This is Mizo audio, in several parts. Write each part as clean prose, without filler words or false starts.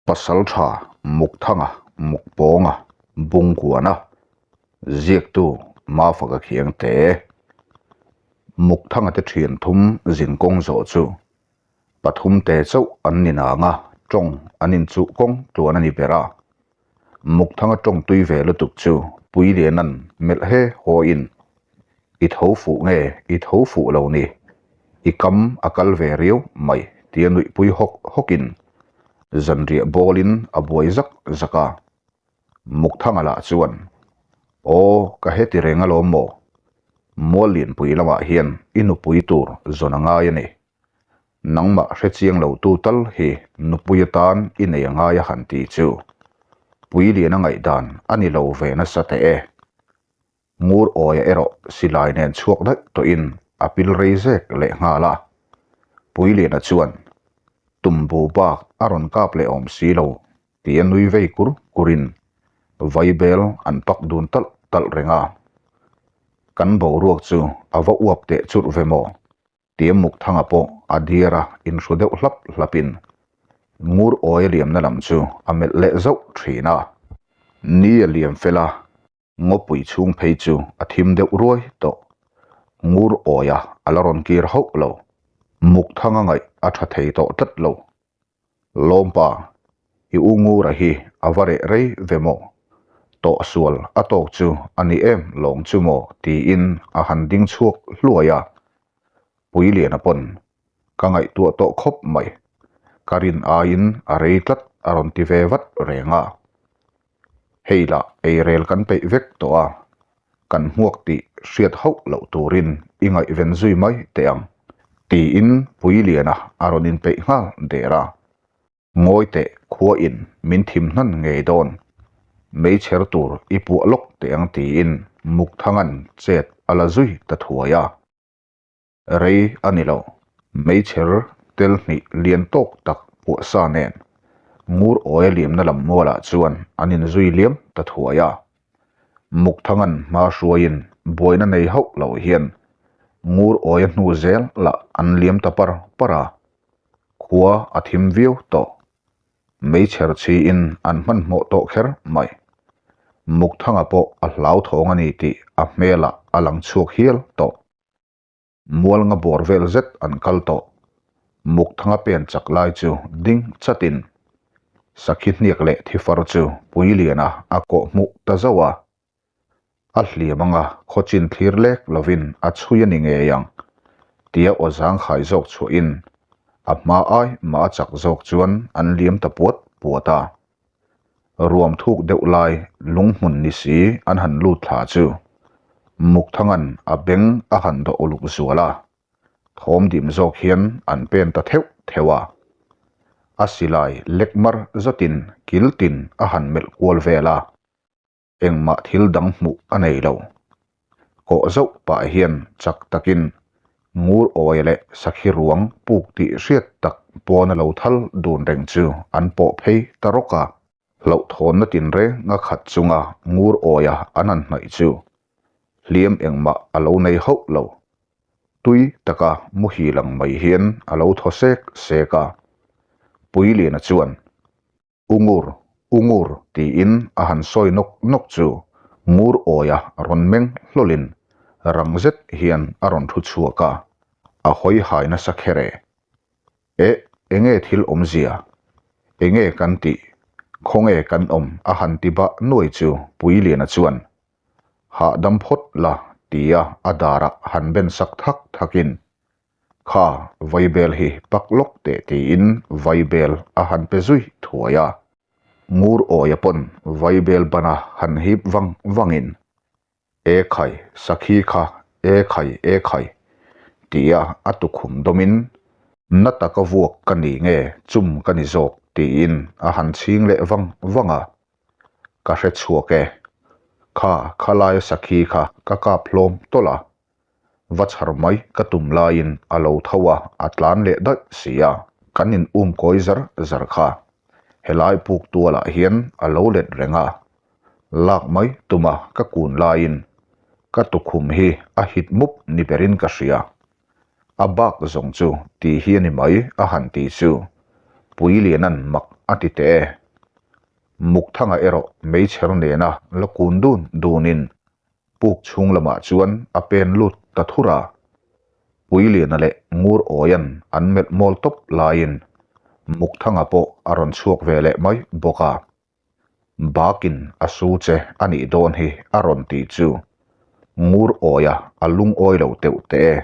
Pasalṭha Mukthanga Mukpawnga Bungkuana ziaktu Mafaka Khiangte Mukthanga te ṭhian thum zinkawng zawh chu pathum te chauh an ni nang a, ṭawng an inchuh kawng tluan a ni ber a. Mukthanga ṭawng tui ve lutuk chu Puilianan melh he haw in I tho fuh nge i tho fuh lo ni, i kam a kal ve riau mai tia nuihpui hawk hawkin zanriah bawlin a buai zak zak a. Mukthanga lah chuan, Aw ka heti reng alawm maw, Muallianpui lamah hian i nupui tur zawn a ngai a ni. Nangmah hrechiang lo tu tal hi nupui atan i nei a ngai a han ti chu Puiliana ngaihdan a ni lo ve nasa teh e. Ngur awia erawh silai nen chhuak daih tawhin a pil rei zek leh nghal a. Puiliana chuan, Tumbu bak a rawn kap leh awm si lo tia nui vei kur kurin vaibel an pak dun talh talh reng a. Kan boruak chu a va uap teh churh ve maw? Tia Mukthanga pawh a diar a inhru deuh hlap hlapin Ngur awia liamna lam chu a melh leh zauh thin a. Ni a liam fel a. Ngawpui chhung phei chu a thim deuh ruai tawh. Ngur awia a la rawn kir hauh lo. Muk thanga ngaih a tha thei tawh tlat lo. Lawmpa, i u Ngura hi a va reh rei ve maw? Tawh sual a tawk chu a ni em lawng chu maw? tiin a han ding chhuak hluai a. Puiliana pawn ka ngaihtuah tawh khawp mai. Ka rin aiin a rei tlat a rawn ti ve vat reng a. Hei lah eirel kan peih vek tawh a, kan hmuak tih hriat hauh loh turin i ngaihven zui mai teh ang, tiin Puiliana a rawn inpeih nghal der a. Ngawi teh khuain min thim hnan ngei dawn, meichher tur i puah lawk teh ang tiin Mukthanga'n chet a la zui ta thuai a. Rei a ni lo. Meichher tel hnih lian tawk tak puah sa nen ngur awia liamna lam mualah chuan an inzui liam ta thuai a. Mukthangan hma hruaiin buaina nei hauh lo hian ngur awia hnu zel lah an liam ta par par a. Khua a thim viau tawh. Meichher chhiin an hmanhmawh tawh kher mai. Mukthanga pawh a hlauthawng a ni tih a hmelah a lang chhuak hial tawh. Mualnga bawr vel zet an kal tawh. Mukthanga pen chak lai chu ding chatin Sakhi hniak leh thifar chu Puiliana a kawh hmuh ta zauh a. A hliam anga khawchin thlir lek lovin a chhui a ni ngei ang tia aw zangkhai zawk chhuahin a hma ai mah a chak zawk chuan an liam ta puat puat a. Ruam thuk deuh lai lunghmun ni si an han lut thla chu Mukthanga'n a beng a han dawh uluk zual a, thawm dim zawk hian an pen ta theuh theuh a. A silai lek mar zatin kil tin a han melh kual vel a. Engmah thil dang hmuh a nei lo. Kawh zauh pah hian chak takin ngur awi leh sakhi ruang puk tih hriat tak pawn a lo thal dun reng chu an pawh phei ta rawk a. Hlauhthawnna tinreng a khat chunga ngur awia an han hnaih chu hliam engmah a lo nei hauh lo. Tui taka muhil ang mai hian a lo thaw sek sek a. Puiliana chuan. Ungur, Ungur tiin a han sawi nawk nawk chu Ngur awia rawn meng hlawlin rang zet hian a rawn thu chhuak a, a hawi hai nasa kher e. Eh, enge thil awmzia? Enge kan tih? Khawnge kan awm? a han ti bah nuai chu Puiliana chuan, Hahdam phawt la tia a darah han ben sak thak thakin Kha vaibel hi pak lawk teh tiin vaibel a han pe zui thuai a. Ngur awia pawn vaibel bana han hip vang vangin, E khai, sakhi kha, e khai, e khai, tia a tukhum dawmin, Na taka vuak ka ni nge chum ka ni zawk tiin a han chhing leh vang vang a. Ka hre chhuak e. Kha khalaia sakhi kha ka kap hlawm tawlh a. Va chhar mai ka tum laiin a lo tho a, a tlan leh daih si a, kan in um kawi zar zar kha. Helai puk tualah hian a lo let reng a, lak mai tuma ka kun laiin ka tukhum hi a hit mup ni berin ka hria. A bak zawng chu ti hi a ni mai a han ti chu Puiliana'n mak a ti teh e. Mukthanga erawh meichher nena la kun dun dunin puk chhung lamah chuan a pen lut ta thur a. Puiliana leh Ngur Awian an melh mawl tawp laiin Mukthanga pawh a rawn chhuak ve leh mai bawk a. Bakin a su che a nih dawn hi a rawn ti chu Ngur Awia a lungawi lo teuh teh e.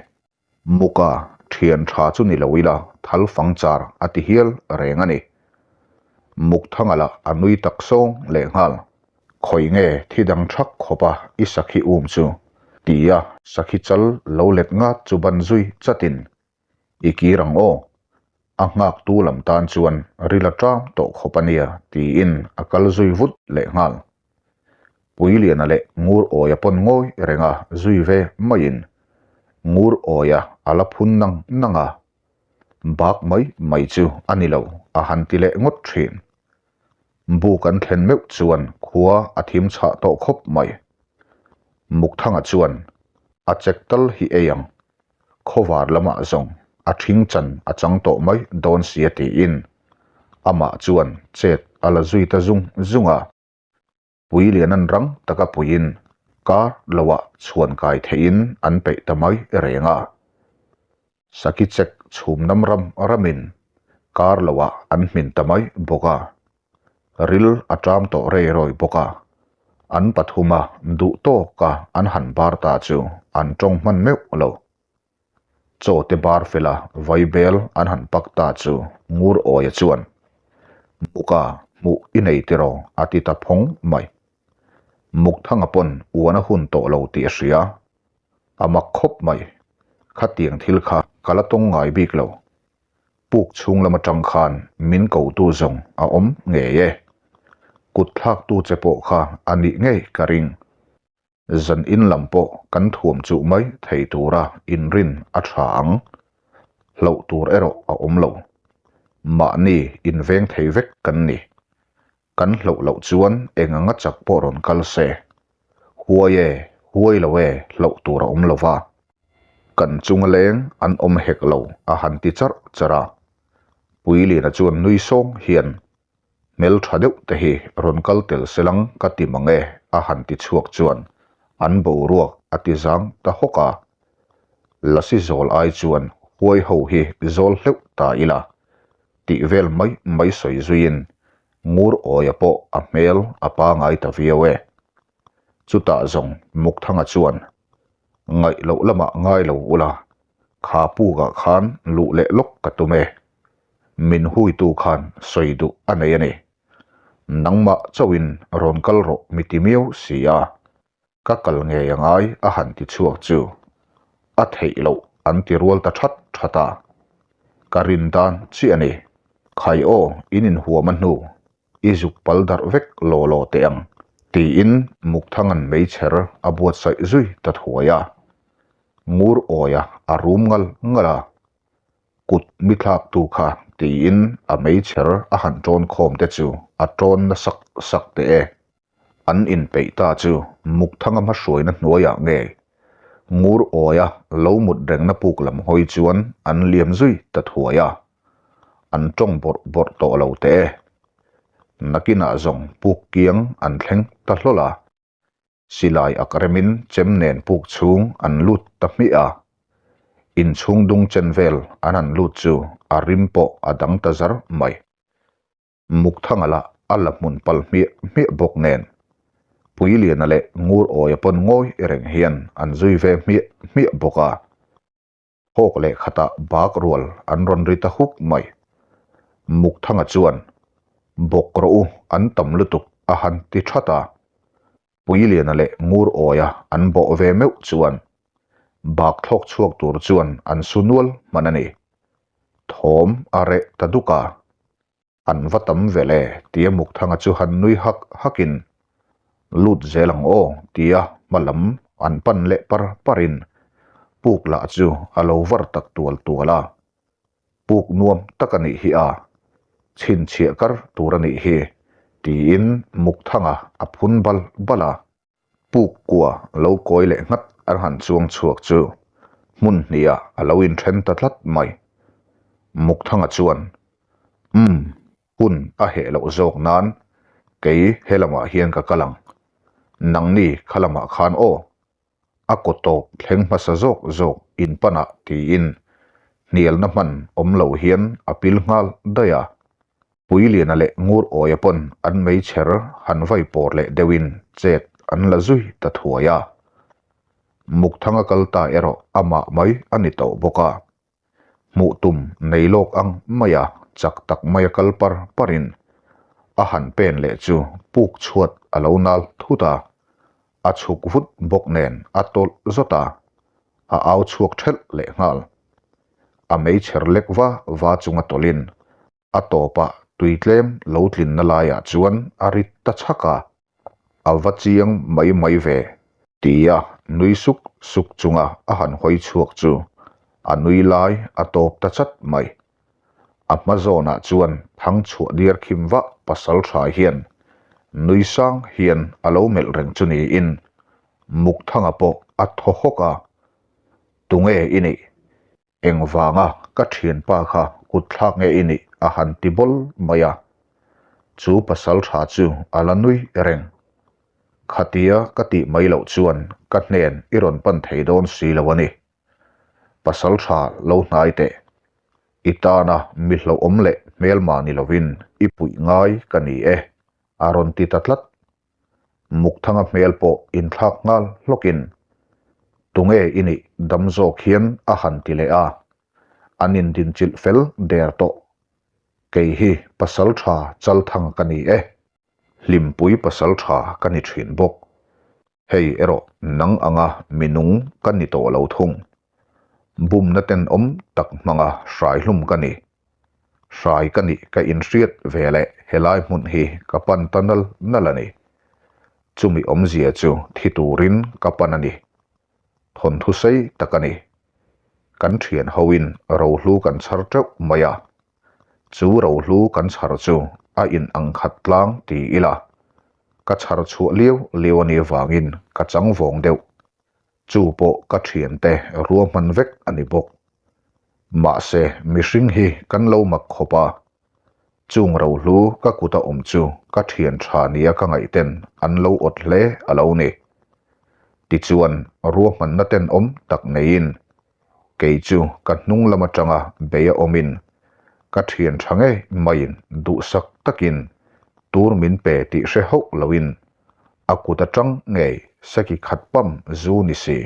Muka thian tha chu ni lo ila thal fang char a ti hial reng a ni. Mukthanga lah a nui tak sawng lehnghal. Khawi nge thi dang thak khawpa i sakhi um chu? tia sakhi chal lo let ngat chu ban zui chatin I kir ang aw. A nghaktu lam tan chuan ril a ṭam tawh khawp a nia tiin a kal zui vut lehnghal. Puiliana leh Ngur Awia pawn ngawi renga zui ve maiin Ngur Awia a la phun nang nang a, bak mai mai chu a ni lo a han ti leh ngawt thin. Buk an thlen meuh chuan khua a thim chhah tawh khawp mai. Mukthanga chuan a chek tal hi ei ang Khawvar lamah zawng a ṭhing chan a chang tawh mai dawn sia tiin amah chuan chet a la zui ta zung zung a. Puilianan rang taka puiin kar loah chhuan kai theihin an peih ta mai reng a. Saki chek chhum nam ram ramin kar loah an hmin ta mai bawk a. Ril a ṭam tawh rei rawi bawk a, an pathuma duh tawka an han bar ta chu an ṭawng hman meuh lo. Chaw te bar fela vaibel an han pak ta chu Ngur Awia chuan, Muka hmuh i nei tiraw a ti ta phawng mai. Mukthanga pawn uan a hun tawh lo tih a hria. A mak khawp mai, khatiang thil kha ka la tawng ngai bik lo. Puk chhung lam atang khan min kotu zawng a awm ngei e. Kut thlaktu che pawh kha a nih ngei ka ring. Zan in lam pawh kan thuam chuh mai thei tura inrin a tha ang. Hlauh tur erawh a awm lo. Mahni inveng thei vek kan ni. Kan hlauh loh chuan eng anga chak pawh rawn kal se. Huai e, huai lo e, hlauh tur a awm lo va. Kan chunga leng an awm hek lo a han ti charh charh a. Puiliana chuan nui sawng hian, Hmel tha deuh te hi rawn kal tel se lang ka ti mang e a han ti chhuak chuan an boruak a ti zang ta hawk a. Lasi zawl ai chuan huai ho hi zawl hleuh ta ila tih vel mai mai sawi zuiin Ngur Awia pawh a hmel a pangai ta viau e. Chutah zawng Mukthanga chuan, Ngaih loh lamah ngai lo ula, kha pukah khan luh leh lawk ka tum e. Min huitu khan sawi duh a nei a ni. Nangmah chauhin rawn kal rawh mi ti miau si a, Ka kal ngei a ngai a han ti chhuak chu a theih loh an ti rual ta that that a. Ka rin dan chiah a ni. Khai aw in inhuam a hnu i zuk pal darh vek law law teh ang tiin Mukthanga'n meichher a buatsaih zui ta thuai a. Ngur awia a rum ngal ngal a. Kut mi thlaktu kha tiin a meichher a han tawn khawm te chu a tawn na sak sak teh e. An inpeih ta chu Mukthanga hmahruaina hnuaiah nge Ngur Awia lo mut rengna puk lam hawi chuan an liam zui ta thuai a, an tawng bawrh bawrh tawh lo teh e. Nakinah zawng puk kiang an thleng ta hlawl a, silai ak remin chem nen puk chhung an lut ta hmiah a, inchhung dung chen vel an han lut chu a rim pawh a dang ta zar mai. Mukthanga lah a la hmun pal hmiah hmiah bawk nen Puiliana leh Ngur Awia pawn ngawi reng hian an zui ve hmiah hmiah bawk a. Hawk leh khatah bak rual an rawn ri ta huk mai. Mukthanga chuan, Bawk rawh u, an tam lutuk a han ti that a. Puiliana leh Ngur Awia an bawh ve meuh chuan bak thlawk chhuak tur chuan an su nual hman a ni. Thawm a reh ta duk a. An va tam vel e tia Mukthanga chu han nui hak hakin, Lut zel ang aw tia hma lam an pan leh par parin puk lah chu a lo var tak tual tual a. Puk nuam tak a nih hi a, chhinchhiah kar tur a nih hi tiin Mukthanga a phun bal bal a. Puk kua lo kawi leh nghat an han chuang chhuak chu hmun hnih ah a lo inthen ta tlat mai. Mukthanga chuan, Umm, Hun a heh loh zawk nan kei he lamah hian ka kal ang. Nangni kha lamah khan aw. A kaw tawp thleng hmasa zawk zawk in panah tiin hnialna hman awm lo hian a pil nghal daih a. Puiliana leh Ngur Awia pawn an meichher han vai pawr leh deuhin chet an la zui ta thuai a. Mukthanga kal ta erawh amah mai a ni tawh bawk a. Hmuh tum nei lawk ang maia chak tak maia kal par parin a han pen leh chu puk chhuat a lo nal thut a, a chhuk vut bawk nen a tawlh zawt a, a au chhuak thelh leh nghal. A meichher lek va va chunga tawlhin A tawpah tui tlem lo tlinna laiah chuan a rit ta chhak a, a va chiang mai mai ve, tia nui suk suk chunga a han hawi chhuak chu a nui lai a tawp ta chat mai. A hma zawnah chuan thang chhuah diar khim vah pasal tha hian nui sang hian a lo melh reng chu niin Mukthanga pawh a thaw hawk a, Tunge i nih? Engvanga ka thianpa kha kut thlak nge i nih a han ti bawl mai a. Chu pasal tha chu a la nui reng. Khatia ka tih mai loh chuan ka hnen i rawn pan thei dawn si lo a ni. Pasal tha lo hnai teh. I tana mi hlauhawm leh hmelma ni lovin i puih ngai ka ni e, a rawn ti ta tlat. Mukthanga hmel pawh inthlak nghal hlawkin, Tunge i nih dam zawk hian a han ti leh a, an indinchilh fel der tawh. Kei hi pasaltha Chalthanga ka ni e. Hlimpui pasaltha ka ni thin bawk. Hei erawh nang anga mi nung ka ni tawh lo thung. Bumna tenawm tak hmanga hraihlum ka ni. Hrai ka nih ka inhriat ve leh helai hmun hi ka pan ta nal nal a ni. Chumi awmzia chu thi turin ka pan a ni. Thawnthu sei tak a ni. Kan thian hoin rohlu kan chhar teuh mai a. Chu rohlu kan chhar chu a in ang khat tlang ti ila, ka chhar chhuah liau liau a nih avangin ka chang vawng deuh. Chu pawh ka thiante ruahman vek a ni bawk. Mahse, mihring hi kan lo mak khawp a. Chung rohlu ka kuta awm chu ka thian tha nia ka ngaihten an lo awt hle a lo ni. Tichuan, ruahmanna tenawm tak neiin kei chu ka hnung lam atanga bei a awmin ka thian tha ngei maiin duhsak takin tur min pe tih hre hauh loin a kut atang ngei seki khat pam zu ni si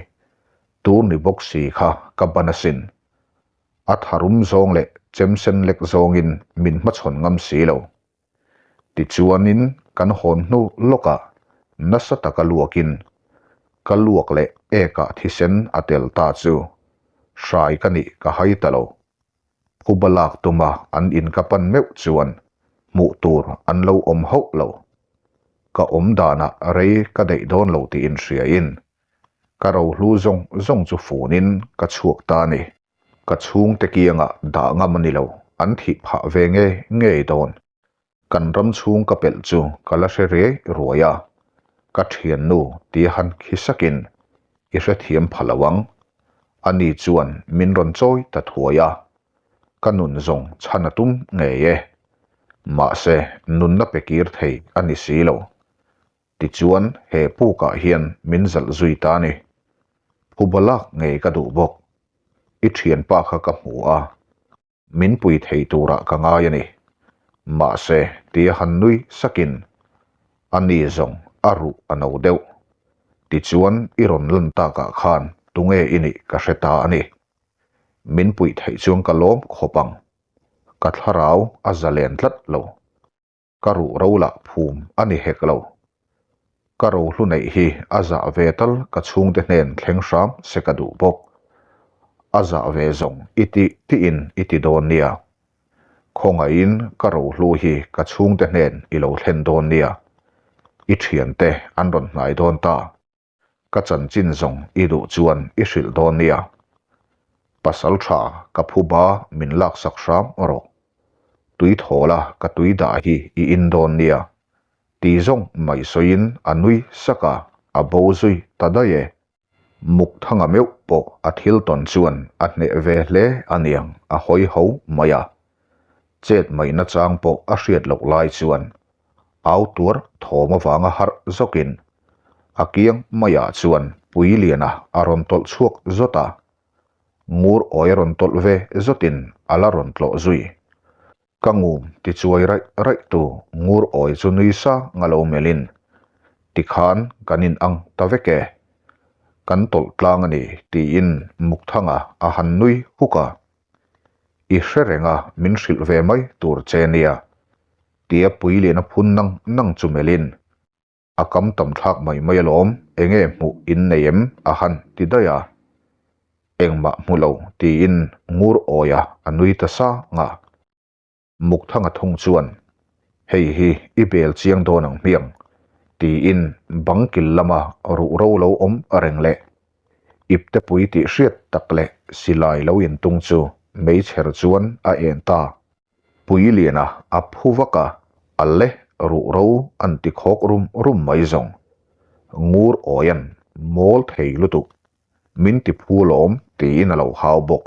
Tur ni bawk si kha ka ban asin. A tharum zawng leh chemsen lek zawngin min hmachhawn ngam si lo. Tichuanin kan hawn hnu lawkah nasa taka luakin ka luak leh ekah thisen a tel ta chu hrai ka nih ka hai ta lo. Phuba lak tuma an in ka pan meuh chuan hmuh tur an lo awm hauh lo. Ka awm danah rei ka daih dawn lo tih inhriain Ka rohlu zawng zawng chu funin ka chhuak ta a ni. Ka chhungte kiangah dah ngam a ni lo, an thih phah ve nge ngei dawn. Kan ram chhung ka pelh chu ka la hre riai ruai a, ka thiannu tia han khi sakin i hrethiam pha lo ang. Ani chuan min rawn chawi ta thuai a, ka nun zawng chhan a tum ngei e. Mahse, nunna pe kir thei a ni si lo. Tichuan, he pukah hian min zalh zui ta a ni. Phuba lak ngei ka duh bawk. I thianpa kha ka hmu a, min pui thei turah ka ngai a ni. Mahse, tia han nui sakin, A ni zawng a ruh a no deuh. Tichuan, i rawn lan takah khan tunge i nih ka hre ta a ni. Min puih theih chuan ka lawm khawp ang. Ka thlarau a zalen tlat lo. Ka ruh ro lah phum a ni hek lo. Ka rohlu neih hi a zah ve tal ka chhungte hnen thleng hram se ka duh bawk. A zah ve zawng i tih tiin i ti dawn nia. Khawngaihin ka rohlu hi ka chhungte hnen i lo thlen dawn nia. I thiante an rawn hnai dawn ta. Ka chanchin zawng i duh chuan i hrilh dawn nia. Pasal tha ka phu ba min laksak hram rawh. Tui thawla ka tui dah hi i in dawn nia. Ti zawng mai sawiin a nui sak a, a bo zui ta daih e. Mukthanga meuh pawh a thil tawn chuan a hneh ve hle aniang a hawi ho mai a. Chet mai nachang pawh a hriat loh lai chuan au tuar thawm avanga harh zawkin a kiang maiah chuan Puiliana a rawn tawlh chhuak zawt a, ngur awi a rawn tawlh ve zawtin a la rawn tlawh zui. Ka ngum ti chuai raih raih tu ngur awi chu nui sang a lo melhin tikhan kan in ang ta vek e, kan tawlh tlang a ni tiin Mukthanga a han nui huk a. I hre reng a min hrilh ve mai tur che nia tia Puiliana phun nang nang chu melhin a kam tam thlak mai mai alawm enge hmuh in nei em a han ti daih a, engmah hmu lo tiin ngur awia a nui ta sang a. Mukthanga thung chuan, Hei hi i bel chiang dawn ang hmiang, tiin bang kil lama ruhro lo awm reng leh iptepui tih hriat tak leh silai lo intung chu meichher chuan a en ta. Puiliana a phu vak a, a le ruhro an ti khawk rum rum mai zawng. Ngur awian mawl thei lutuk, min ti phu lawm tiin a lo hau bawk.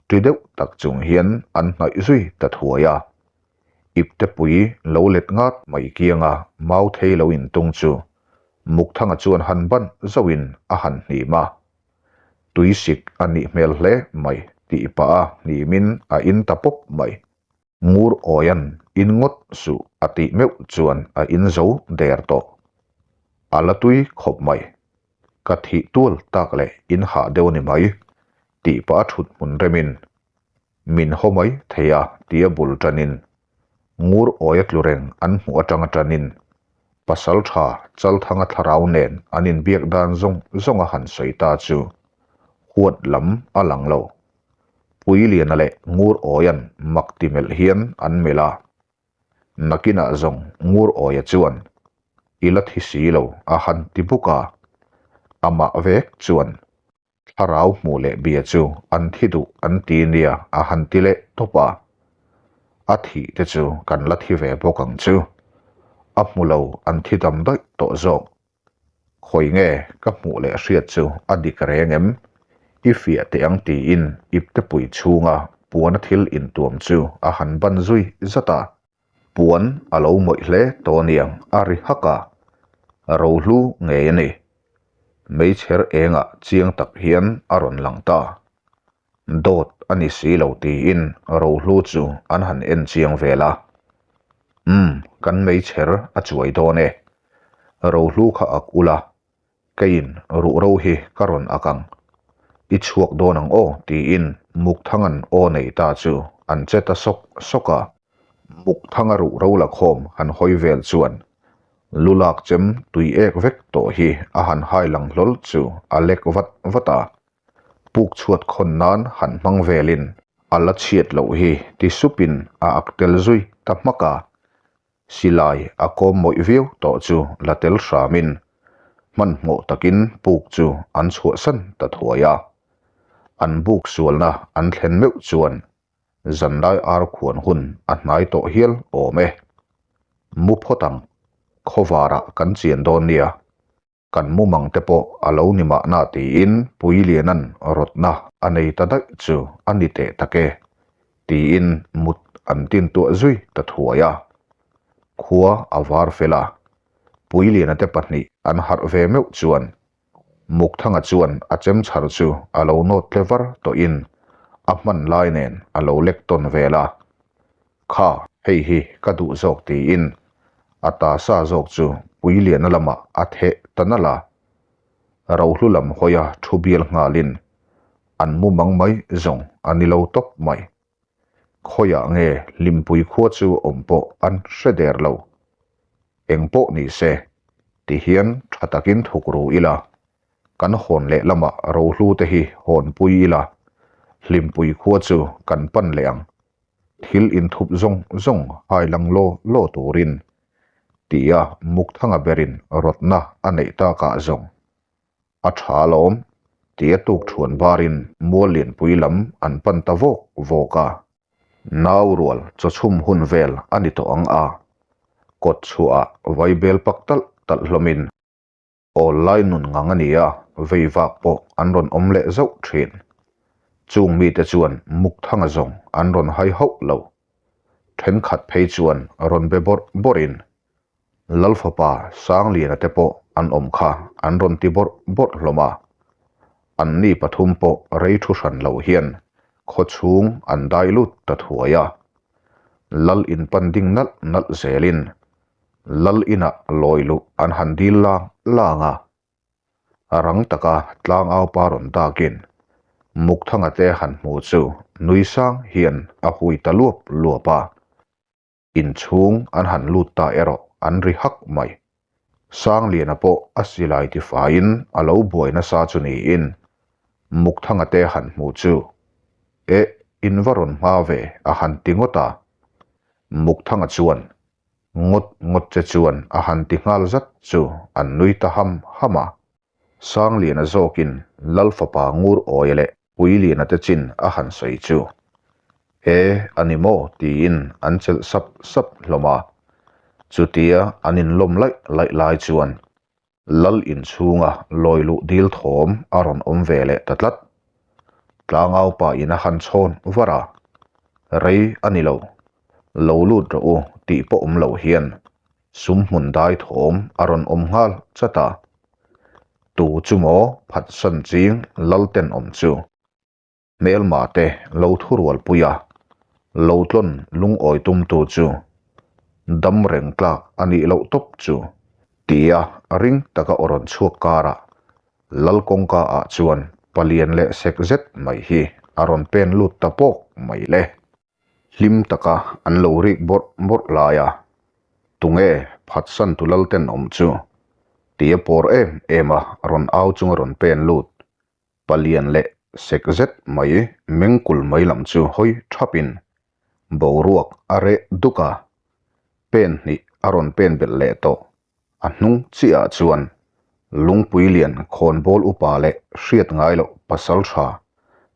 Ṭi deuh tak chung hian an hnaih zui ta thuai a. Iptepui lo let ngat mai kianga mau thei lo intung chu Mukthanga chuan han ban zauhin a han hnim a. Tuisik a nih hmel hle mai tih pah a hnimin a in ta pawp mai. Ngur awian in ngawt suh a tih meuh chuan a in zo der tawh. A la tui khawp mai. Ka thih tual tak leh in hah deuh a ni mai tih pah a thut hmun remin min haw mai thei a tia bul tanin Ngur awia tlu reng an hmuh atanga tanin pasal tha Chalthanga thlarau nen an inbiak dan zawng zawng a han sawi ta chu huat lam a lang lo. Puiliana leh Ngur awian mak ti melh hian an melh a. Nakinah zawng Ngur awia chuan i la thi si lo a han ti buk a, amah vek chuan Thlarau hmuh leh bia chu an thi duh an ti nia a han ti leh tawp a. A thih te chu kan la thi ve bawk ang chu. A hmu lo an thi dam daih tawh zawk. Khawi nge ka hmuh leh hriat chu a dik reng em? I fiah teh ang tiin iptepui chhunga puana thil intuam chu a han ban zui zat a. Puan a lo mawih hle tawh aniang a ri hak a, rohlu ngei a ni. Meichher engah chiang tak hian a rawn lang ta. Dawt a ni si lo tiin rohlu chu an han en chiang vel a. Umm, kan meichher a chuai dawn e. Rohlu kha ak ula, Keiin ruhro hi ka rawn ak ang. I chhuak dawn ang aw tiin Mukthanga'n aw nei ta chu an che ta sawk sawk a. Mukthanga ruhro la khawm han hawi vel chuan lu lak chem tui ek vek tawh hi a han hai lang hlawl chu a lek vat vat a. Puk chhuat khawn nan han hmang velin a la chhiat loh hi ti supin a ak tel zui ta hmak a. Silai a kawm mawih viau tawh chu la tel hramin hmanhmawh takin puk chu an chhuahsan ta thuai a. An buk sualna an thlen meuh chuan zanlai ar khuan hun a hnai tawh hial awm e. Mu phawt ang, khawvarah kan chian dawn nia. Kan mumang te pawh a lo ni mahna tiin Puiliana'n rawtna a nei ta daih chu a ni teh tak e tiin mut an tintuah zui ta thuai a. Khua a var fel a, Puiliana te pahnih an harh ve meuh chuan Mukthanga chuan a chem chhar chu a lo nawt tle var tawhin a hman lai nen a lo lek tawn vel a. Kha, hei hi ka duh zawk tiin a ta sa zawk chu Puiliana lamah a theh ta nalh a. Rohlu lam hawia thu bial nghalin an mu mang mai zawng a ni lo tawp mai. Khawiah nge Hlimpui khua chu awm pawh an hre der lo. Eng pawh ni se, tihian tha takin thuk ru ila, kan hawn leh lamah Rohlu te hi hawnpui ila, Hlimpui khua chu kan pan leh ang. Thil inthup zawng zawng hai lang law law turin tia Mukthanga berin rawtna a neih takah zawng a tha alawm tia tuk thuan barin mual lianpui lam an pan ta vawk vawk a. Nau rual chawchhum hun vel a ni tawh ang a, kawt chhuahah vaibel pak talh talh hlawmin Awl lai nun ngang a ni a, vei vak pawh an rawn awm leh zauh thin. Chung mite chuan Mukthanga zawng an rawn hai hauh lo. Thenkhat phei chuan rawn be bawrh bawrhin Lalfapa Sangliana te pawh an awm kha an rawn ti bawrh bawrh hlawm a. Anni pathum pawh rei thu hran lo hian khaw chhung an dai lut ta thuai a. Lal in pan ding nalh nalh zelin Lal inah lawi luh an han dil lang lang a. A rang taka tlangau pa rawn dakin Mukthanga te han hmu chu nui sang hian a hui ta luap luap a. Inchhung an han lut ta erawh an ri hak mai. Sangliana pawh a silai tifaiin a lo buai nasa chu niin Mukthanga te han hmu chu, Eh, in va rawn hma ve a han ti ngawt a. Mukthanga chuan Ngawt ngawt che chuan a han ti nghal zat chu an nui ta ham ham a. Sangliana zawkin Lal fapa ngur awia leh Puiliana te chin a han sawi chu, E, a ni maw? tiin an chelh sap sap hlawm a. Chutia an inlawm laih laih lai chuan Lal inchhunga lawi luh dil thawm a rawn awm ve leh ta tlat. Tlangau pa in a han chhawn var a, Rei a ni lo, lo lut rawh u tih pawh awm lo hian sum hmun dai thawm a rawn awm nghal chat a. Tu chu maw phatsan ching lal tenawm chu. Hmelma te lo thurual pui a, lo tlawn lungawi tumtu chu dam reng tlak a nih loh tawp chu tia ring taka aw rawn chhuak karah Lal kawngka ah chuan palian leh sek zet mai hi a rawn pen lut ta pawk mai le. Hlim taka an lo rik bawrh bawrh lai a, tunge phatsan tu lal tenawm chu tia pawr em em a rawn au chunga rawn pen lut Palian leh sek zet mai mengkul mai lam chu hawi thapin boruak a reh duk a, pen hnih a rawn pen belh leh tawh. A hnung chiahah chuan lungpui lian khawnbawl upa leh hriat ngai loh pasal tha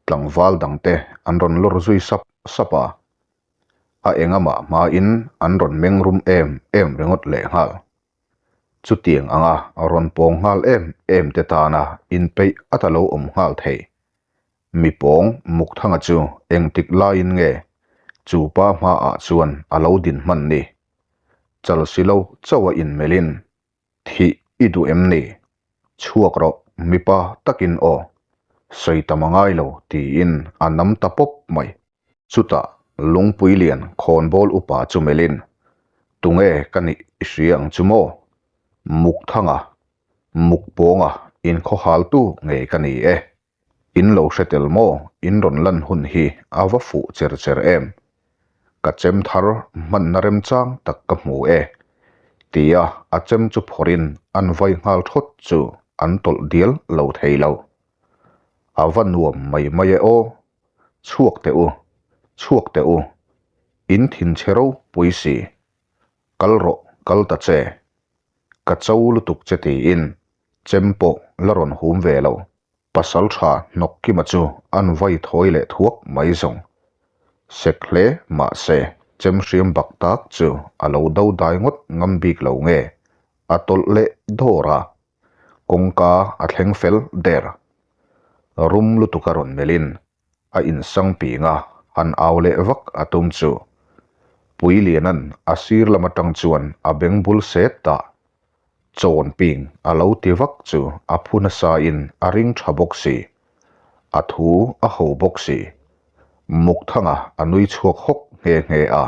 tlangval dangte an rawn lawr zui sap sap a, a engamah hmain an rawn meng rum em em ringawt lehnghal. Chutiang anga rawn pawng nghal em em te tana inpeih a ta lo awm nghal thei. Mi pawng Mukthanga chu engtik laiin nge chu pa hmaah chuan a lo din hman ni? Chal si lo chauh a inmelhin thih i duh em ni? Chhuak rawh mipa takin aw, sawi tam a ngai lo tiin a nam ta pawp mai. Chutah lungpui lian khawnbawl upa chu melhin, Tunge ka nih i hria ang chu maw? Mukthanga, Mukpawnga inkhawhaltu ngei ka ni e. In lo hre tel maw? In rawn lan hun hi a va fuh cher cher em? Ka chem thar hmanna remchang tak ka hmu e. Tia a chem chu phawrhin an vai nghal thawt chu an tawlh dial lo thei lo. A va nuam mai mai e aw. Chhuak teh u, chhuak teh u, in thinchhe ropui si. Kal rawh, kal ta che. Ka cho lutuk che tiin chem pawh la rawn hum ve lo. Pasal tha hnawk kima chu an vai thawi leh thuak mai zawng. Sek hle mahse chem hriam bak tak chu a lo do dai ngawt ngam bik lo nge a tawlh leh dawr a. Kawngka a thleng fel der. Rum lutuk a rawn melhin a insang ping a, han au leh vak a tum chu. Puiliana'n a sir lam atang chuan a beng bul set ta. Chawn ping a lo ti vak chu a phu nasa in a ring tha bawk si. A thu a ho bawk si. Mukthanga a nui chhuak hawk nghe nghe a.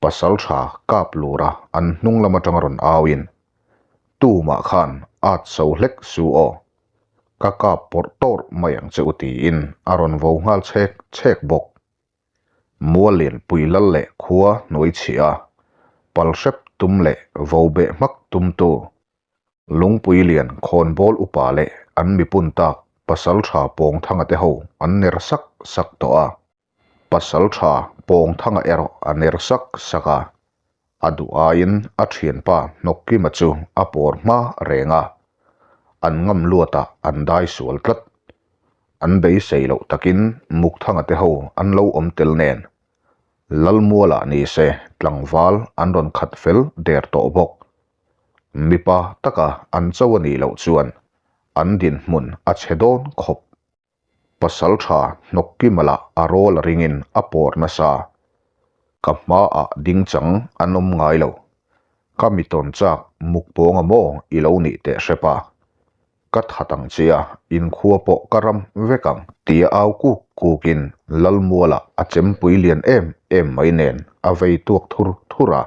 Pasal tha kap lura an hnung lam atanga rawn auin, Tumah khan at so hlek su aw, ka kap pawrh tawrh mai ang che u tiin a rawn vo nghal chhek chhek bawk. Muallian pui lal leh khua hnuai chhia a, pal hrep tum leh vo beh hmak tumtu Lungpui lian khawnbawl upa leh an mipun tak pasal tha Pawngthanga te ho an ner sak sak tawh a. Pasal tha Pawngthanga erawh a ner sak sak a, a duh aiin a thianpa Hnawkkima chu a pawr hma reng a, an ngam luatah an dai sual tlat. An beisei loh takin Mukthanga te ho an lo awm tel nen, Lalmualah ni se tlangval an rawn khat fel der tawh bawk. Mipa taka an cho a nih loh chuan an dinhmun a chhe dawn khawp. Pasal tha hnawk kimala a rawl a ringin a pawr nasa. Ka hmaah ding chang an awm ngai lo. Ka mi tawn chak muk pawnga maw i lo nih teh hrep a. Ka that ang che a, inkhua pawh ka ram vek ang, tia au kuk kukin Lalmuala a chempui lian em em mai nen a vei tuak thur thur a.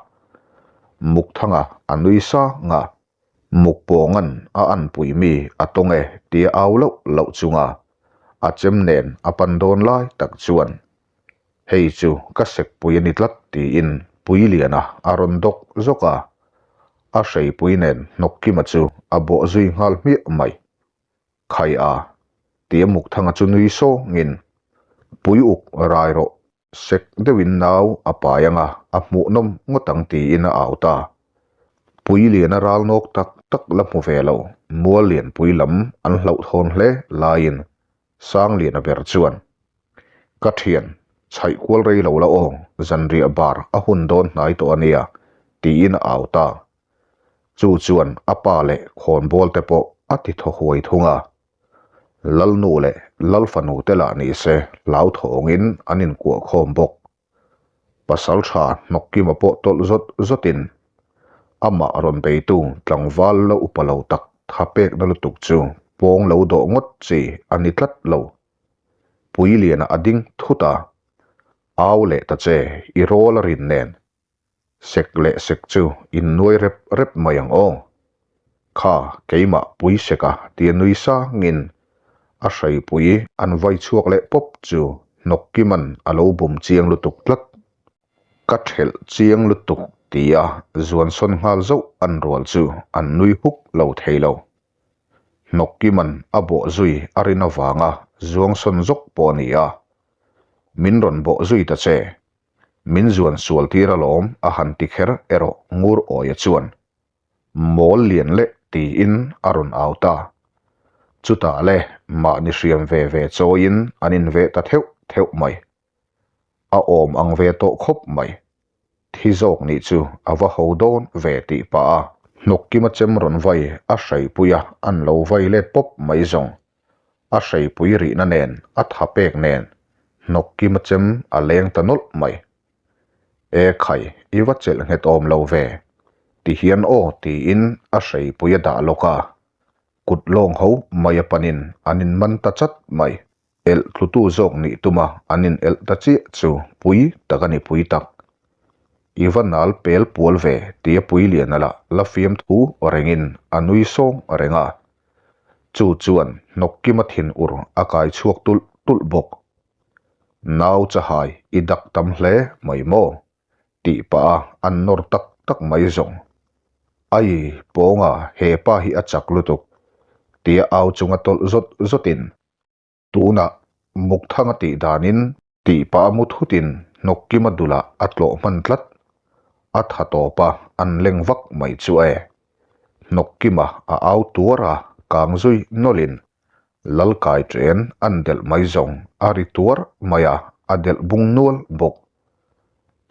Mukthanga a nui sang a, Mukpawnga'n a anpui mi a tawng e tia au loh loh chunga a chem nen a pan dawn lai tak chuan Hei chu ka sekpui a ni tlat tiin Puiliana a rawn dawk zawk a, a hreipui nen Hnawkkima chu a bawh zui nghal hmiah mai. Khai a, tia Mukthanga chu nui sawngin, Pui uk rai rawh, sek deuhin nau a pai anga a hmuhnawm ngawt ang tiin a au ta. Puiliana ral nawk tak tak la hmu ve lo, mual lianpui lam an hlauhthawn hle laiin Sangliana ber chuan, Ka thian, chhaih kual rei lo la aw, zanriah bar a hun dawn hnai tawh a nia, tiin a au ta. Chu chuan a pa leh khawnbawl te pawh a ti thaw huai thung a. Lalnu leh Lalfanu te lah ni se hlauthawngin an inkuah khawm bawk. Pasal tha Hnawkkima pawh tawlh zawt zawtin amah rawn beitu tlangval la upa lo tak tha pekna lutuk chu pawng lo dawh ngawt chi a ni tlat lo. Puiliana a ding thut a, Au leh ta che, i rawl a rin nen. Sek leh sek chu in nuai rep rep mai ang aw. Kha keimah pui sek a tia nui sangin a hreipui an vai chhuak leh pawp chu Hnawkkima'n a lo bum chiang lutuk tlat. Ka thelh chiang lutuk tia zuan sawn nghal zauh an rual chu an nui huk lo thei lo. Hnawkkima'n a bawh zui a rin avanga zuang sawn zawk pawh a ni a. Min rawn bawh zui ta che. Min zuan sual tir alawm a han ti kher erawh ngur awia chuan mawl lian leh tiin a rawn au ta. Chutah le mahni hriam ve ve chawiin an inveh ta theuh theuh mai. A awm ang ve tawh khawp mai. Thi zawk nih chu a va ho dawn ve tih pah a. Hnawkkima chem rawn vai a hreipui a an lo vai let pawp mai zawng. A hreipui rihna nen a tha pek nen hnawkkima chem a leng ta nawlh mai. E khai, i va chelh nghet awm lo ve, ti hian aw tiin a hreipui a dah lawk a, kut lawng ho mai a panin an inman ta chat mai. Elh tlutu zawk nih tuma an in elh ta chiah chu pui tak a ni pui tak. I va nal pel pual ve tia Puiliana lah la fiam thu rengin a nui sawng reng a. Chu chuan Hnawkkima thinur a kai chhuak tulh tulh bawk. Nau chahai i dak tam hle mai maw? tih pah a an nawr tak tak mai zawng. Ai, Pawnga, he pa hi a chak lutuk, tia au chunga tawlh zawt zawtin, Tunah Mukthanga tih danin tih pah a mu thutin Hnawkkima dulah a tlawh hman tlat. A tha tawp a, an leng vak mai chu e. Hnawkkima a au tuar a, kang zui nawlhin Lalkai chen an delh mai zawng a ri tuar mai a, a delh bung nual bawk.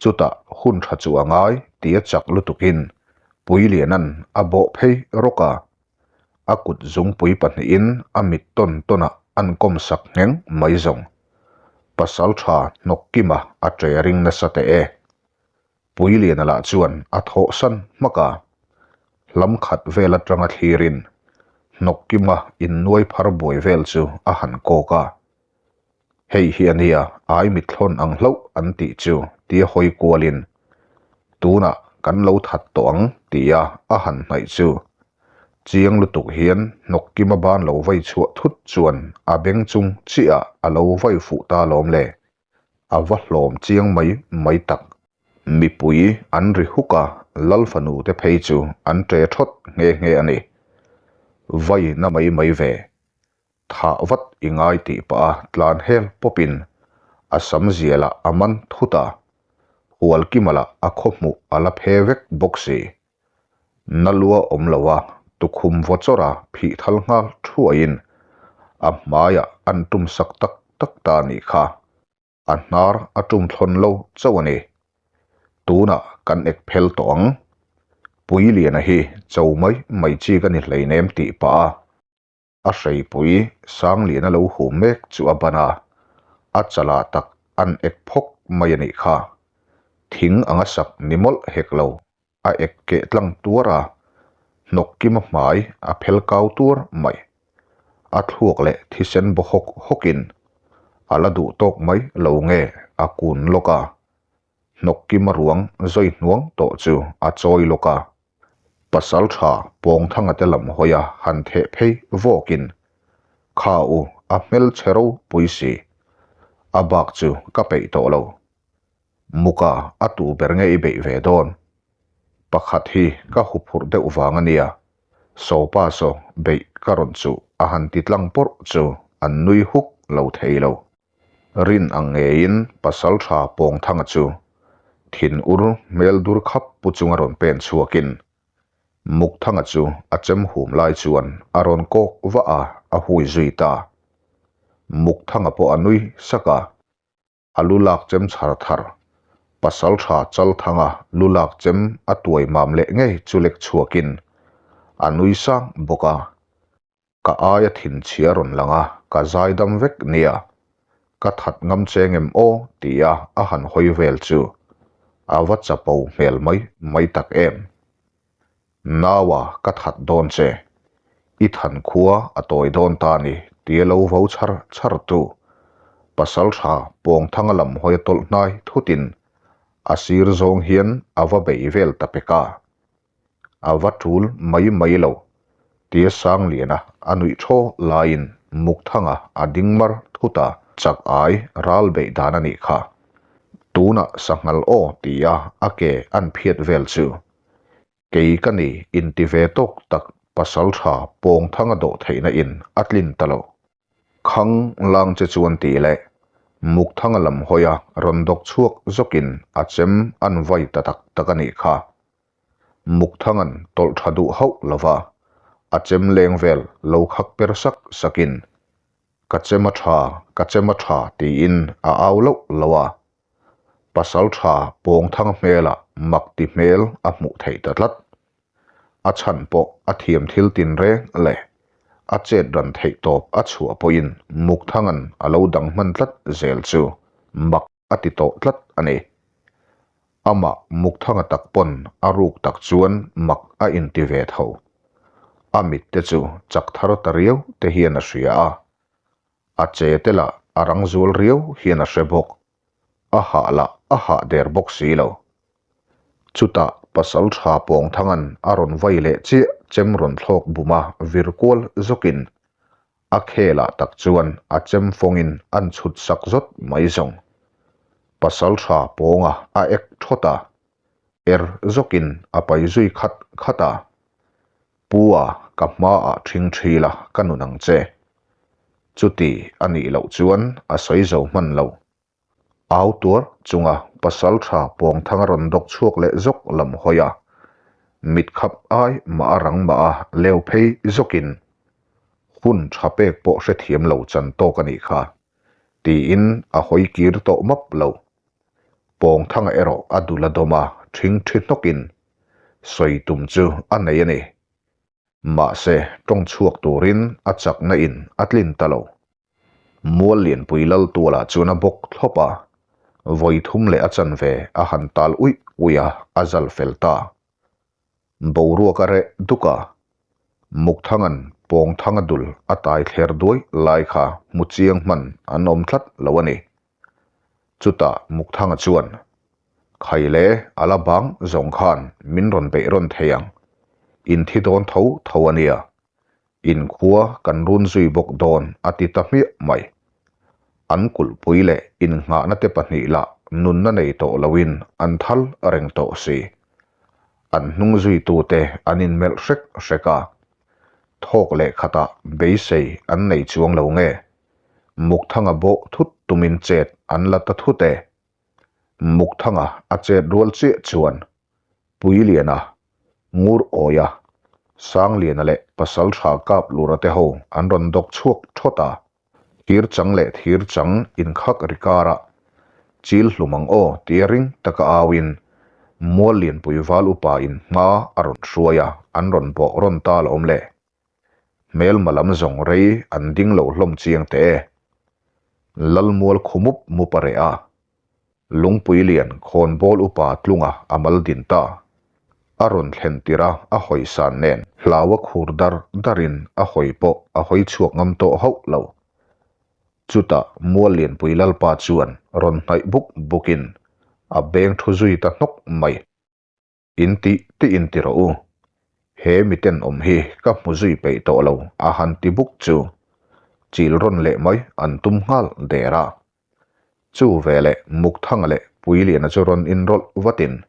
Chutah hun tha chu a ngai tih a chak lutukin Puiliana'n a bawh phei rawk a, a kut zungpui pahnihin a mit tawn tawnah an kawm sak ngheng mai zawng. Pasal tha Hnawkkima a ṭe ring nasa teh e. Puiliana lah chuan a thawhsan hmak a, hlam khat vel atanga thlirin Hnawkkima innuai phar buai vel chu a han kawk a. Hei hi a nia, ai mithlawn ang hlauh an tih chu tia hawi kualin tunah kan lo that tawh ang tia a han hnaih chu chiang lutuk hian Hnawkkima ban lo vai chhuah thut chuan a beng chung chiah a lo vai fuh ta lawm le. A va hlawm chiang mai mai tak. Mipui an ri huk a, Lal fanu te phei chu an ṭe ṭhawt nghe nghe a ni. Vai na mai mai ve. Thah vat i ngai tih pah a tlan hel pawpin a sam zial ah a man thut a, Hualkima lah a khaw hmuh a la phe vek bawk si. Na lua awm lo a tukhum vaw chawrh a phih thal nghal thuaiin a hmaiah an tum sak tak tak ta a nih kha. A hnar a tum thlawn lo chauh a ni. Tunah kan ek phel tawh ang. Puiliana hi cho mai mai chi ka ni hleinem tih pah a. A hreipui Sangliana lo hum mek chu a ban a, a chalah tak an ek phawk mai a nih kha. Thing anga sak ni mawlh hek lo, a ek keh tlang tuar a, hnawk kima hmai a phel kau tuar mai. A thluak leh thisen baw hawk hawkin a la duh tawk mai lo nge a kun lawk a, hnawk kima ruang zawi hnuang tawh chu a chawi lawk a. Pasal tha Pawngthanga te lam hawi a han theh phei vawkin, Kha u, a hmelchhe ropui si. A bak chu ka peih tawh lo. Muka a tu ber nge i beih ve dawn? Pakhat hi ka huphurh deuh vang a nia. Sopa saw beih ka rawn chuh a han ti tlang pawrh chu an nui huk lo thei lo. Rin ang ngeiin Pasaltha Pawngthanga chu thin ur hmel dur khap pu chunga rawn pen chhuakin Mukthanga chu a chem hum lai chuan a rawn kawk vah a, a hui zui ta. Mukthanga pawh a nui sak a. A lu lak chem chhar thar, Pasaltha Chalthanga lu lak chem a tuai mam leh ngei chu lek chhuakin a nui sang bawk a. Ka aia thinchhia rawn lang a, ka zaidam vek nia. Ka that ngam che ngem aw tia a han hawi vel chu a va chapo hmel mai mai tak em. Naua ka that dawn che. I than khua a tawi dawn ta ni tia lo vo chhar chhar tu. Pasaltha Pawngthanga lam hawi a tawlh hnai thutin a sir zawng hian a va bei vel ta pek a. A va tul mai mai lo tia Sangliana a nuih thaw laiin Mukthanga a ding mar thut a, chak ai ral beih dan a nih kha. Tunah sanghal aw tia a ke an phiat vel chu kei ka ni inti ve tawk tak pasaltha Pawngthanga dawh theihna in a tlin ta lo. Khang lang che chuan tih leh Mukthanga lam hawi a rawn dawk chhuak zawkin a chem an vai ta tak tak a nih kha. Mukthanga'n tawlh tha duh hauh lova a chem leng vel lo khak per sak sakin, Ka chem a tha, ka chem a tha tiin a au loh loh a. Pasal tha Pawngthanga hmelah mak ti hmel a hmuh theih ta tlat. A chhan pawh a thiam thil tin reng leh a chet ran theih tawp a chhuah pawhin Mukthanga'n a lo dang hman tlat zel chu mak a ti tawh tlat a ni. Amah Mukthanga tak pawn a ruk tak chuan mak a inti ve tho. A mit te chu chak thar ta riau te hian a hria a, a che te lah a rang zual riau hian a hre bawk. A hah lah a hah der bawk si lo. Chutah pasal tha Pawngthanga'n a rawn vai leh chiah chem rawn thlawk bum a vir kual zawkin a khelah tak chuan a chem fawngin an chhut sak zawt mai zawng. Pasal tha Pawnga a ek thawt a, er zawkin a pai zui khat khat a. Pu a, ka hmaah ṭhing ṭhil a ka nun ang che. Chuti a nih loh chuan a sawi zo hman lo. Au tuar chunga pasalṭha Pawngthanga rawn dawk chhuak leh zawk lam hawi a, mit khap ai mah a rang mah a leu phei zawkin hun ṭha pek pawh hrethiam lo chan tawk a nih kha, tiin a hawi kir tawh map lo. Pawngthanga erawh a dul a dawm a, ṭhing ṭhi hnawkin sawi tum chu a nei a ni. Mahse, tawng chhuak turin a chakna in a tlin ta lo. Mual Lianpui lal tualah chuan a bawk thlawp a, vawi thum leh a chanve a han tal uih uih a, a zal fel ta. Boruak a reh duk a, Mukthanga'n Pawngthanga dul a tai thler duai lai kha hmu chiang hman an awm tlat lo a ni. Chutah Mukthanga chuan, Khai le, a la bang zawng khan min rawn beih rawn thei ang. In thi dawn tho tho a nia. In khua kan run zui bawk dawn a ti ta hmiah mai. An kulhpui leh innghahna te pahnih lah nunna nei tawh loin an thal reng tawh si. An hnung zuitute an inmelh hrek hrek a. Thawk leh khatah beisei an nei chuang lo nge? Mukthanga bawh thut tumin chet an la ta thut e. Mukthanga a chet rual chiah chuan Puiliana, Ngur Awia, Sangliana leh Pasaltha Kaplura te ho an rawn dawk chhuak thawt a. Thir chang leh thir chang inkhak ri karah chil hlum ang aw tia ring taka auin Mual Lianpui Val Upa in hma a rawn hruai a, an rawn bawh rawn ta alawm le. Hmelma lam zawng rei an ding lo hlawm chiang teh e. Lalmual khu mup mup a reh a. Lungpui lian khawnbawl upa tlunga a mal din ta. A rawn thlen tirh a a hawi san nen hlau a khur dar darin a hawi pawh a hawi chhuak ngam tawh hauh lo. Chutah mual lianpui lalpa chuan rawn hnaih buk bukin a beng thu zui ta hnawk mai. In tih tih in ti rawh u. He mi tenawm hi ka hmu zui peih tawh lo a han ti buk chu chil rawn leh mai an tum nghal der a. Chu veleh Mukthanga leh Puiliana chu rawn inrawlh vatin,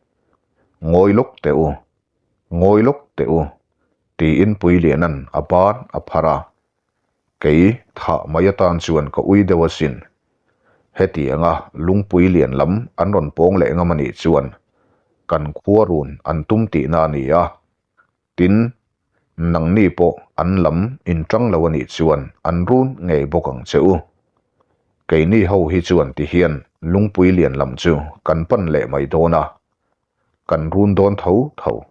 Ngawi lawk teh u, ngawi lawk teh u, tiin Puiliana'n a ban a phar a. Kei thah mai atan chuan ka ui deuh asin. Hetianga lungpui lian lam an rawn pawng leh ngam anih chuan kan khua run an tum tihna a ni a. Tin, nangni pawh an lam inṭang lo anih chuan an run ngei bawk ang che u. Keini ho hi chuan tihian lungpui lian lam chu kan pan leh mai dawn a, kan run dawn tho tho.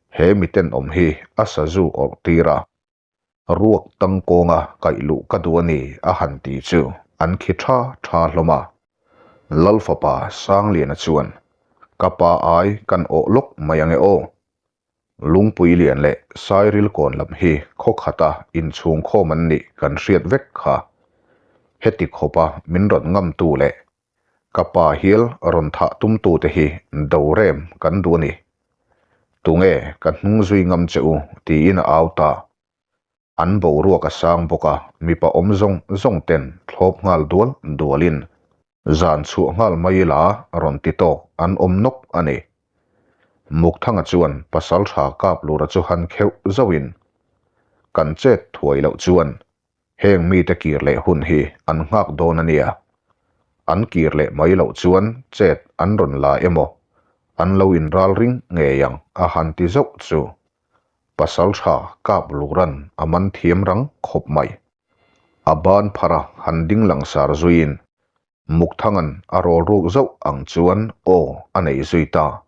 He mitenawm hi a sazu awrh tir a. Ruak tangkawnga kaih luh ka duh a ni a han ti chu an khi tha tha hlawm a. Lal fapa Sangliana chuan, Ka pa ai kan awh lawk mai ange aw. Lungpui lian leh Sairil kawn lam hi khaw khata inchhung khawm an nih kan hriat vek kha. Heti khawpa min rawn ngamtu leh Ka pa hial rawn thah tumtute hi do rem kan duh a ni. Tunge ka hnung zui ngam che u tiin a au ta. An boruak a sang bawk a, mipa awm zawng zawng ten thlawp nghal dual dualin zan chhuah nghal mai ila rawn ti tawk an awm nawk a ni. Mukthanga chuan pasaltha Kaplura chu han kheuh zauhin, Kan chet thuai loh chuan Heng mite kir leh hun hi an nghak dawn a nia. An kir leh mai loh chuan chet an rawn la emaw, an lo inral ring ngei ang a han ti zauh chu. Pasaltha kap luran a man thiam rang khawp mai. A ban phara han ding langsar zuiin Mukthanga'n a rawl ruk zauh ang chuan aw a nei zui ta.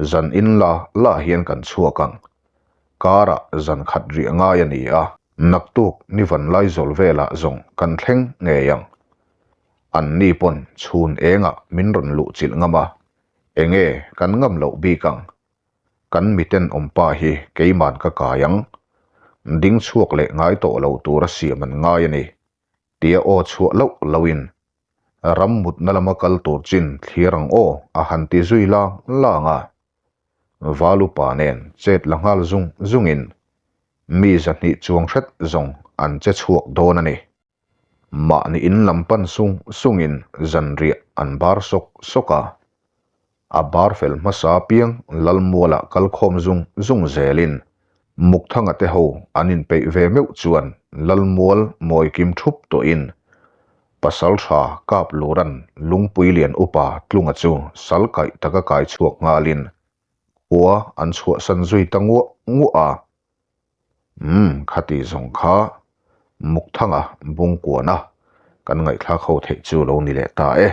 Zan in la la hian kan chhuak ang. Karah zan khat riah ngai a ni a, naktuk ni van lai zawl velah zawng kan thleng ngei ang. An ni pawn chhun engah min rawn luh chilh ngam a, enge kan ngam loh bik ang. Kan miten awmpa hi keiman ka kai ang. Ding chhuak leh ngai tawh lo tura siam an ngai a ni. Tia aw chhuah loh loin ram mutna lama kal tur chin thlir ang aw a han ti zui lang lang a. Valupa nen chet la nghal zung zungin mi zahnih chuang hret zawng an che chhuak dawn a ni. Mahni in lam pan sung sungin zanriah an bar sawk sawk a. A bar fel hmasa apiang Lalmualah kalkhawm zung zung zelin Mukthanga te ho an inpeih ve meuh chuan Lalmual mawikim thup tawhin Pasaltha Kaplura'n Lungpui lian upa Tlunga chu sal kaih taka kai chhuak nghalin khua an chhuahsan zui ta nguah nguah a. Umm khati zawng kha Mukthanga bungkuana kan ngaihthlak ho theih chu lo ni leh ta e.